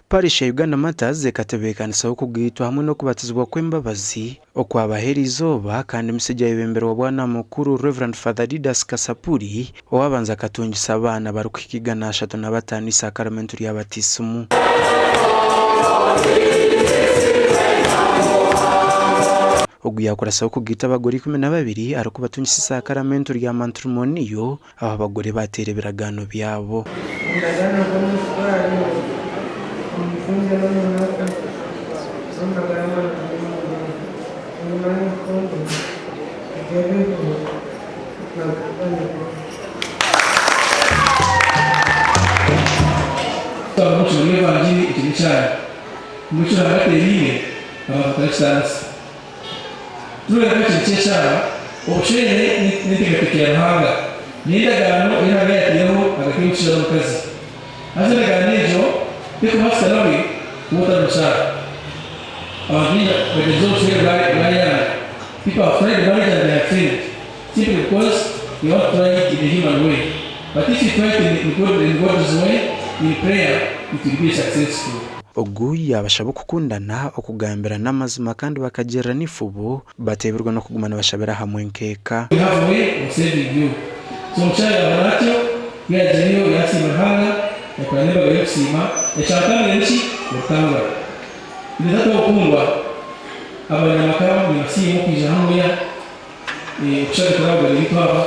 Parish ya Uganda Martyrs ekatebeekanisaho okugaitwa hamwe n'okubatizibwa kw'embabazi okwabaho eriizooba kandi emisigi yayebemberwa Bwana Mukuru Rev Father Didas Kasapuri owabanza akatungisa abaana barikuhika 135 eisakaramentu rya Batisimu. Ogu yaakurasaho okugaita abagore 12 arikubatungisa eisakaramentu rya Matrimoniyo Aho abagore baateera ebiragaano byabo. Endagaano z'omu omu musinge n'omu naku z'amagara marungi n'omubiri. Enyima y'orukundo rugyerweho na kuboneka. Twaba mucungura evangiri ekyo n'ekyanyu. Mbwenu eki Ruhanga ateereine, abantu batakitaanisa. Tureebe ekintu ky'eshaara, obushwere n'enteekateeka ya Ruhanga. N'endagaano ei Ruhanga yaataireho ahagati y'omushaija n'omukazi. Haza endagaano egyo terikubaasika nawe kuba otari mushaara. Abantu baingi bagyerize obushwere bwayanga. People have tried marriage and they have failed simply because they want to try it in a human way. But if you try it in God, in God's way, in prayer, it will be successful. Ogu yaabashaba okukundana, okugambirana amazima kandi bakagirirana eifubo, bateebirwe n'okuguma nibashabira hamwe nk'eka. We have a way of saving you. So omukyara yaahura atyo, ku yaagiireyo yaasiima Ruhanga, yaakora n'embaga y'okusiima, ekyatambire niki? Orutangura. Ndeeta tw'okukundwa, abanyamaka nibasiima okwija hanuya okushagikira abagore baitu aba.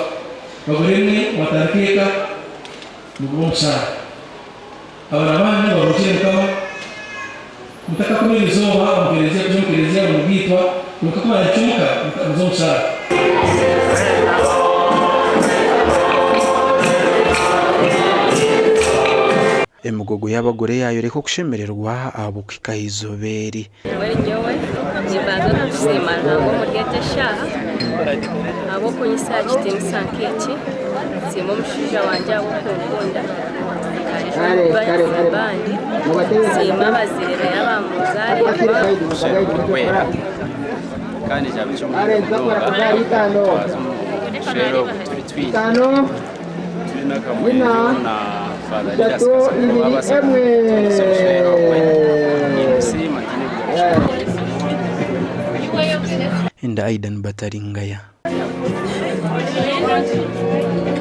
Bagore mwe mwatandika eka, mugume omu shaara. Abaana banyu bahuukire Mukama. Mutakakumira izooba omu kereziya kuza omu kereziya ngu mugaitwa, kwonka ku barahikya omuka, muze omu shaara. Emigogo y'abagore yaayoreka okushemererwa ahabw'okuhika aha izooba eri. Mbwenu nyowe nimbanza n'okusiima Ruhanga omuri egi eshaaha ahabw'okunyisa aha kitiinisa nk'eki, nsiima omushaija wangye ahabw'okunkunda, abandi nsiima abazaire be abamuzaarire. Kushemererwa kandi kyaba eky'omuhendo munonga twaza omu bushwere obu turi twingi turi n'akamwenyo na Father Didas Kasapuri owaabaasa kutugisa obushwere obwe nimusiima ntiine bigambo. Enda Aidan Bataringaya.